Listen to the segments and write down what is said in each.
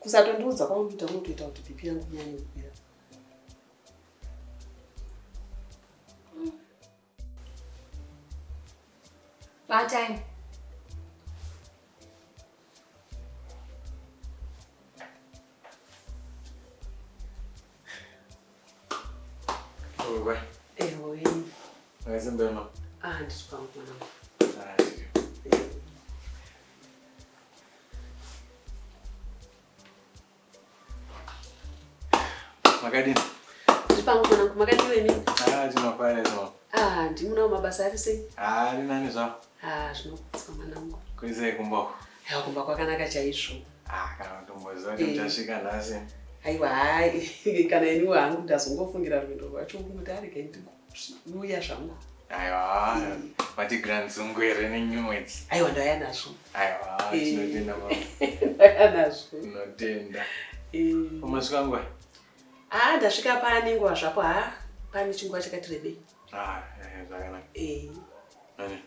Kusatondiudza kwauri kuita kunotoita kuti BP yangu inyanye kukwira. Batime. Oi. Ewe. Maisimba mama. Ah, ndiri pangu mwanangu. Ah, ndiri. Makadini? Ndiri pangu mwanangu, makadiwa imi? Ah, tinofara izvo. Ah, ndimunawo mabasa ari sei? Ah, ari nani zvawo. Ah, zvinokudzwa mwanangu. Kuisei kumba uko? Aiwa, kumba kwakanaka chaizvo. Ah, kana kutomboziva kuti Eh. muchasvika nhasi. Aiwa, hai, kana iniwo hangu ndazongofungira rwendo rwacho kungoti aregai ndikuuya zvangu. Aiwa, mati grand zungu here nenew words. Aiwa, ndauya nazvo. Aiwa, Eh. tinotenda mama. Ndauya nazvo. Tinotenda. Eh. Umasvika nguva? Ah, ndasvika pane nguva zvapo, ha. Pane chinguva chakati rebei. Ah, eh, zvakanaka. Eh. Nani?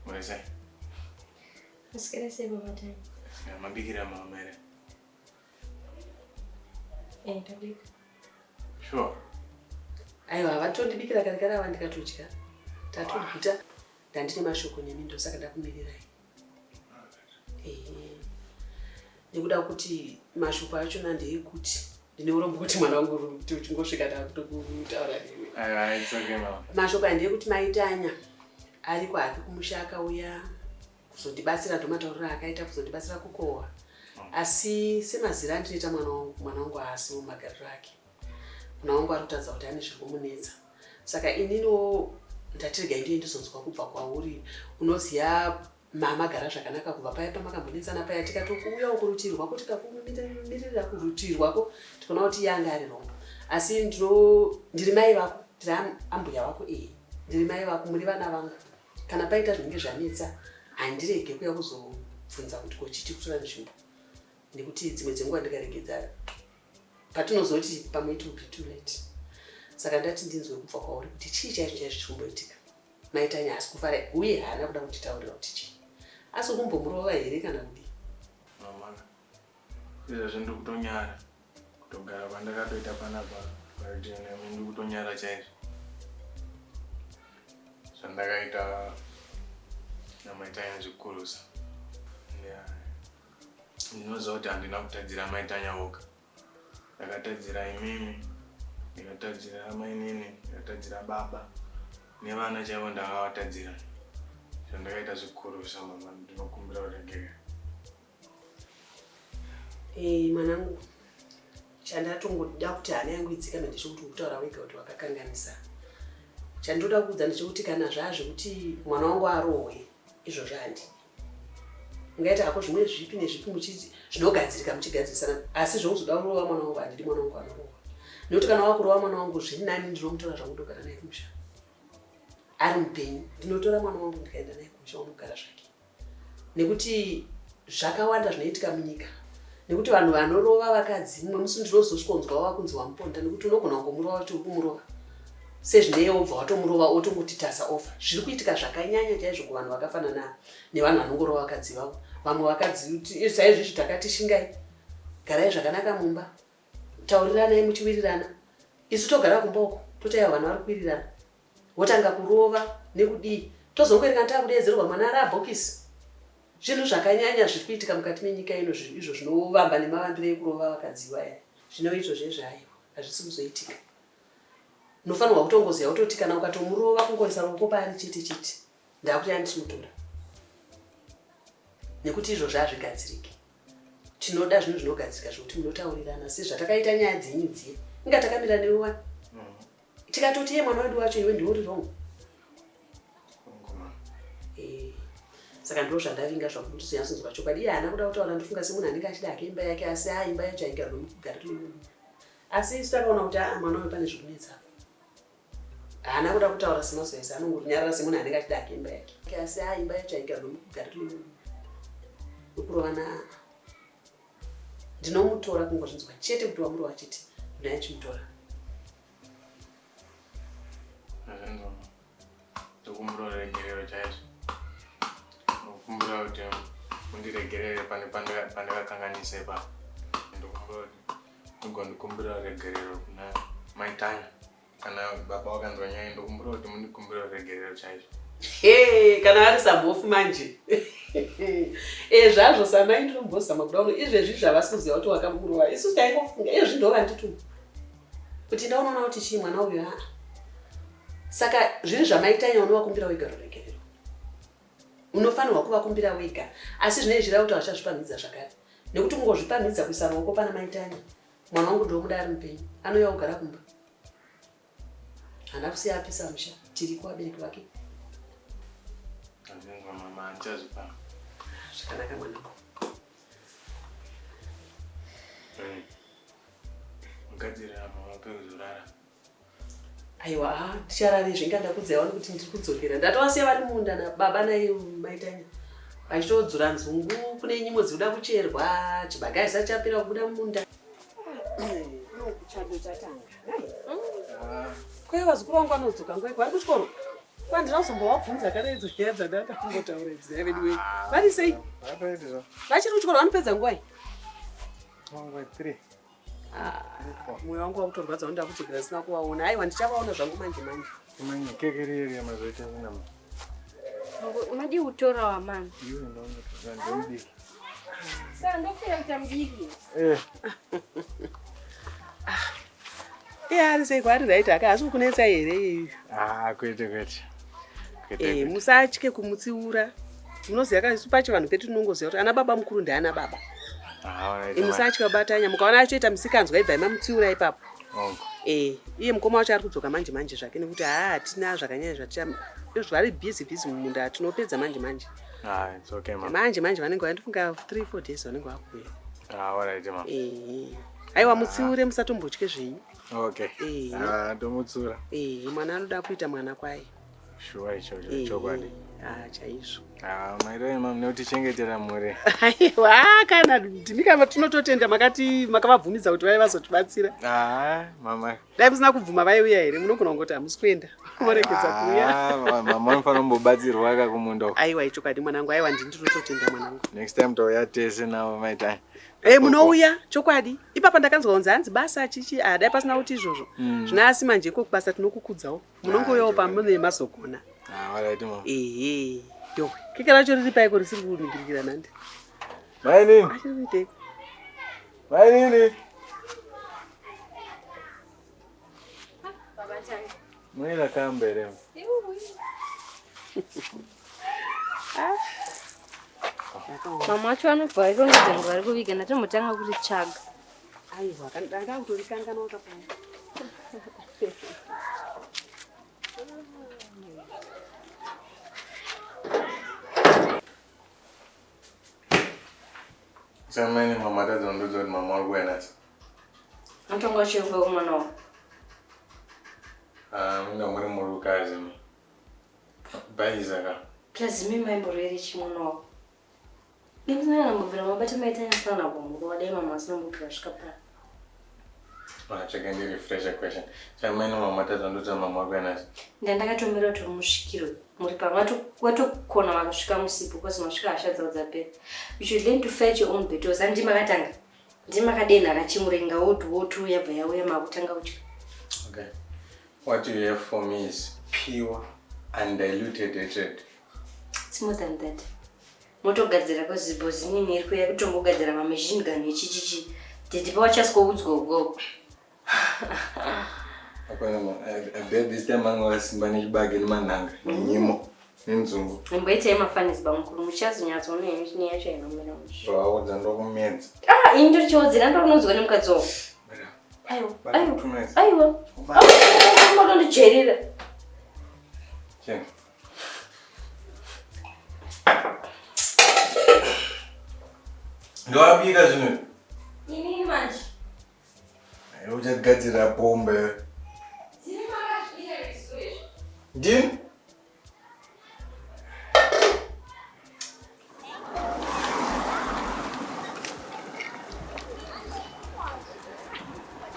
Muri sei? Maswera sei baba Tanya? Eh, Mabikira mama here? Eh, ndabika. Sure. Aiwa, vatondibikira kare kare ava ndikatodya. Tatoguta. Ndandine mashoko nemi ndosaka ndakumirirai. Eh. Nekuda kuti mashoko achona ndeyekuti ndine urombo kuti mwana wangu uri kuti uchingosvika ndakutokutaura newe. Aiwa, it's okay mama. Mashoko aya ndeyekuti maitanya ariko hake kumusha akauya kuzondibatsira ndomatauriro akaita kuzondibatsira kukohwa. Asi semazira andinoita mwana wangu, mwana wangu haasi mumagariro ake. Mwana wangu ari kutaridza kuti ane zviri kumunetsa. Saka ininiwo ndati regai ndiye ndizonzwa kubva kwauri. Unoziva mamagara zvakanaka kubva paya pamakambonetsana paya tikatokuuyawo kurutivi rwako tikakumiririra kurutivi rwako tikaona kuti iye anga ari wrong. Asi ndiri mai vako, ndiri ambuya vako ee. Ndiri mai vako, muri vana vangu. Kana paita zvinenge zvanetsa handirege kuuya kuzobvunza kuti ko chii chiri kutora nzvimbo. Nekuti dzimwe dzenguva ndikaregedza patinozoti pamwe it will be too late. Saka ndati ndinzwe kubva kwauri kuti chii chaizvo chaizvo chiri kumboitika. Maitanya haasi kufara uye haana kuda kutitaurira kuti chii. Asi kumbomurova here kana kudii? Mama, izvozvi ndiri kutonyara. Kutogara kwandakatoita panapa parutivi nemi ndiri kutonyara chaizvo. Zvandakaita namaitanya zvikurusa. Yeah. Ndinoziva kuti handina kutadzira maitanya voga. Ndakatadzira imimi, ndikatadzira amainini, ndikatadzira baba nevana chaivo ndakavatadzira. Zvandakaita zvikurusa mama, ndinokumbira uregerero. Eh, mwanangu, chandatongoda kuti hana yangu idzikame ndechekuti ukutaura wega kuti wakakanganisa. Chandinoda kuudza ndechekuti kana zvazvekuti mwana wangu arohwe, izvozvo handidi. Ungaita hako zvimwe zvipi nezvipi muchiti zvinogadzirika muchigadzirisana, asi zvekuzoda kurova mwana wangu handidi mwana wangu anorohwa. Nekuti kana wakurova mwana wangu zviri nani ndinomutora zvangu ndogara naye kumusha. Ari mupenyu, ndinotora mwana wangu ndikaenda naye kumusha unogara zvake. Nekuti zvakawanda zvinoitika munyika. Nekuti vanhu vanorova vakadzi, mumwe musi ndinozosvikonzwa wakunzi wamuponda nekuti unogona kungomurova kuti uri kumurova. Sezvinei wobva watomurova otongoti tasa ofa. Zviri kuitika zvakanyanya chaizvo kuvanhu vakafanana nevanhu vanongorova vakadzi vavo. Vamwe vakadzi saizvizvi takati shingai, garai zvakanaka mumba, tauriranai muchiwirirana. Isu togara kumba uko totaiwa vanhu vari kuwirirana. Wotanga kurova nekudii, tozongoerekana takudeedzerwa mwana ari abhokisi. Zvinhu zvakanyanya zviri kuitika mukati menyika ino izvo zvinovamba nemavambiro ekurova vakadzi vaya. Zvino izvo zvezve aiwa hazvisi kuzoitika. Unofanirwa kutongoziva kutoti kana ukatomurova kungoisa ruoko paari chete chete ndakuti andinotora. Nekuti izvozvo hazvigadziriki. Tinoda zvinhu zvinogadzirika zvekuti munotaurirana sezvatakaita nyaya dzenyu dziye. Inga takamira newe wani. Tikatoti iye mwana wedu wacho iwe ndiwe uri wrong. Eh, saka ndo zvandavinga zvangu kuti zvinyatsonzwa chokwadi. Iye haana kuda kutaura ndofunga semunhu anenge achida hake imba yake asi haa imba yacho haigarwe mukugariro nemunhu. Asi isu takaona kuti aa mwana uyu pane zvikunetsa. Haana kuda kutaura semazuva ese anongonyarara semunhu anenge achida hake imba yake. Asi haa imba yacho haigarwe mukugariro nemunhu. Nekurovana ndinomutora kungozvinzwa chete kuti wamurova chete ndinaya chimutora. Ndokumbira ruregerero chaizvo. Ndokumbira kuti mundiregerere pane pandakakanganisa ipapo. Ndokumbira kuti mugondikumbira regerero kuna Mai Tanya. Kana baba wakanzwa nyaya ndokumbira kuti mundikumbira regerero chaizvo. Hey, kana ari samhofu manje. Eh zvazvo samai ndinombozama kuda kuno izvezvi zvavasi kuziva kuti wakamurova. Isu taingofunga izvezvi ndovandituma. Kuti ndaunoona kuti chii mwana uyu haa. Saka zviri zvamaitanya unovakumbira wega ruregerero. Unofanirwa kuvakumbira wega asi zvinenge zvichireva kuti vachazvipamhidza zvakare. Nekuti kungozvipamhidza kuisa ruoko pana maitanya mwana wangu ndomuda ari mupenyu anouya ogara kumba. Haana kusiya apisa musha tiriko vabereki vake. Ndinzwa mama handichazvipa. Zvakanaka mwanangu. Mugadzirira mama pekuzorara. Aiwa, ah, ticharare zve nganda kudzai wani kuti ndiri kudzokera. Ndatovasiya vari munda nababa naye maitanya. Vachitodzura nzungu kune nyimo dzinoda kucherwa, chibage chisati chapera kubuda mumunda. Chando chatanga. Kwai vazukuru vangu vanodzoka nguva vari kuchikoro. Kwandina kuzombovabvunza kana idzo nyaya dzandada kumbotaura idzi nhai vedu wee. Vari sei? Vachiri kuchikoro vanopedza nguva iyi? Nguva 3. Ah, mwoyo wangu wakutorwadza wanoda kudzokera ndisina kuvaona. Aiwa ndichavaona zvangu manje manje. Manje keke riye riye mazoita zinama. Madi kutora wamama. Iwe ndinoona ndimudiki. Saka ndofira kuita mudiki. Eh. Iye ari sei kwaari right aka asi kukunetsa here? Ah, kwete kwete. Kwete. Eh, musatye kumutsiura. Munoziva ka isu pachivanhu pedu tinongoziva kuti ana baba mukuru ndiana baba. Ah, alright. Eh, musatye kubatanya mukaona achoita misikanzwa ibvai mamutsiura ipapo. Eh, iye mukoma wacho ari kudzoka manje manje zvake nekuti haa hatina zvakanyanya zvaticha izvo vari busy busy mumunda tinopedza manje manje. Ah, it's okay mama. Manje manje vanenge vandifunga 3 4 days vanenge vakuuya. Ah, alright mama. Eh. Aiwa mutsiure musatombotye zvenyu. Okay. Eh. Ah, tomutsiura. Eh, mwana anoda kuita mwana kwaye. Shuwa ichocho Eh, chokwadi. Ah, chaizvo. Ah, maitoi mama nekutichengetera mhuri. Aiwa kana ndimi kama tinototenda makati makavabvumidza kuti vaive vazotibatsira. Ah, mama. Dai musina kubvuma vaiuya here munogona kungoti hamusi kuenda. Moregedza kuuya. Ah, mama munofanira kumbobatsirwa ka kumunda uko. Aiwa ichokwadi mwanangu, aiwa ndini ndinototenda mwanangu. Next time touya tese navo maitai. Eh, munouya chokwadi. Ipapa ndakanzwa kunzi hanzi basa chichi ah, dai pasina kuti izvozvo. Zvino asi manje iko kubasa tinokukudzawo. Munongouyawo pamune mazogona. Ah, alright mama. Ehe. Yowe. Keke racho riri paiko risiri kuningirikira nandi. Mainini. Achiri kuiteiko? Mainini. Baba Tanya. Munoita kamba here? Mama wacho vanobva vairongedza ngo vari kuviga ndatombotanga kuritsvaga. Aiwa, ndanga kutorikanganwa kapo. Samaini mama tadzondoudza kuti mama vari kuuya nhasi. Mutongo wacho yekuva kumwana wako. Ah, munga muri murukazi mi. Bhaiza ka. Plus imi maimborwere chimwana wako. Dai musina kana kumbobvira mabata maitanya asina kana kumurova dai mama vasina kumbobvira vasvika pano. Ah, cheke ndi refresh a question. Samaini mama tadzondoudza mama vari kuuya nhasi. Ndandakatomira kuti musvikirwe muri pano vatokona vakasvika musipo because masvika hasha dzavo dzapera. You should learn to fight your own battles. Handi makatanga. Ndimi makadenha kachimurenga woti woti yabva yauya makutanga kutya. Okay. What you have for me is pure undiluted hatred. It's more than that. Motogadzira kwezibhozi nini iri kuya kutombogadzira mamachine gun echichichi. Daddy pavachaswoudzwa ukoko. Hapana ma, I bet this time anga vasimba nechibage nemanhanga nenyimo nenzungu. Imboitai mafanisi bamukuru muchazonyatsoona henyu chine yacho inomira mushe. Zvawaudza ndokumedza. Ah, ini ndorichiwodzera ndorinodzwa nemukadzi wangu. Aiwa, aiwa, aiwa. Matondijairira. Chena. Ndowabika zvinhu. Inini manje. Iwe uchagadzira bomba iwe. Ndini makazviita izvo izvo. Ndini?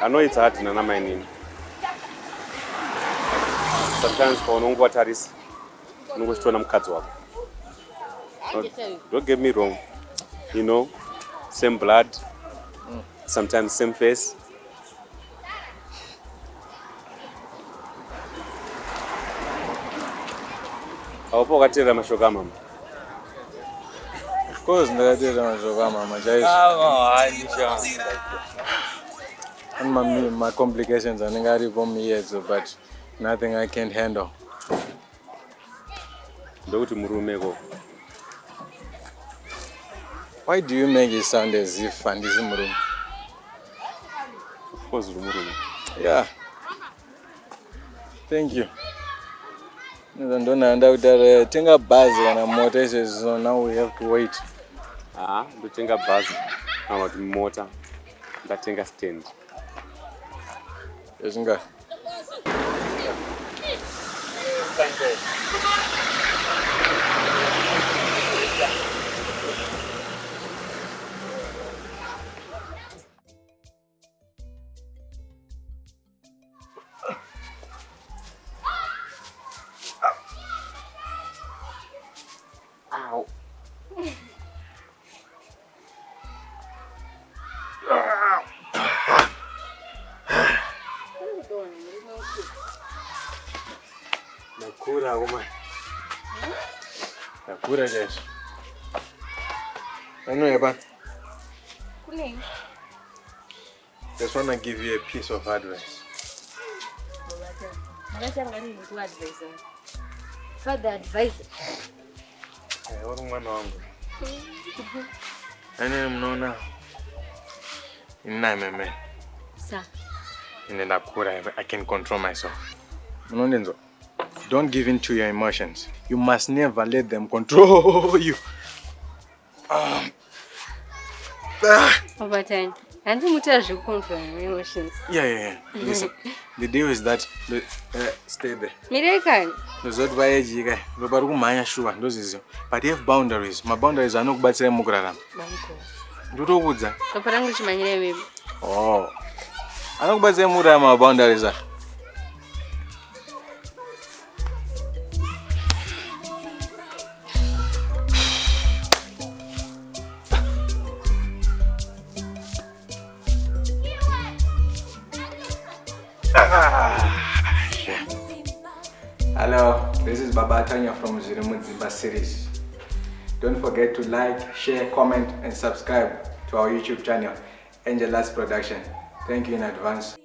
I know it's hard nana mainini. Sometimes paunongovatarisa unongochitoona mukadzi wako. Don't get me wrong. You know, same blood. Sometimes same face. Haupo wakateerera mashoko amama? Of course ndakateerera mashoko amama chaizvo. Ane macomplications anenge aripo muyedzo but nothing I can't handle. Ndokuti murume ko. Why do you make it sound as if handisi murume? Of course uri murume. Yeah. Thank you. Ndona ndakutaura tenga bhazi kana mota izvezvi so now we have to wait. Ah, ndotenga bhazi kana kuti mota. Ndatenga stand. Ezvinga. Ow. Ndakura komana. Ndakura chaizvo. Anouya pano. Kunei? Just wanna give you a piece of advice. Makatanga rini kuadvisa? Father advise. Eh, uri mwana wangu. Ane munoona ini I'm a man. Sa. Ine ndakura I can control myself. Munondinzwa? Don't give in to your emotions. You must never let them control you. Baba Tanya, handimutaura zvekucontrol my emotions. Yeah. Listen, the deal is that stay there. Mirai kani. Ndozoti vaejika ropa ri kumhanya shuwa ndozviziva but you have boundaries maboundaries anokubatsirai mukurarama Bamukuru. Ndotokudza. Ropa rangu richimhanyira imimi. Oh. Anokubatsirai mukurarama maboundaries aya. Hello, this is Baba Tanya from Zvirimudzimba series. Don't forget to like, share, comment, and subscribe to our YouTube channel, Angelus Production. Thank you in advance.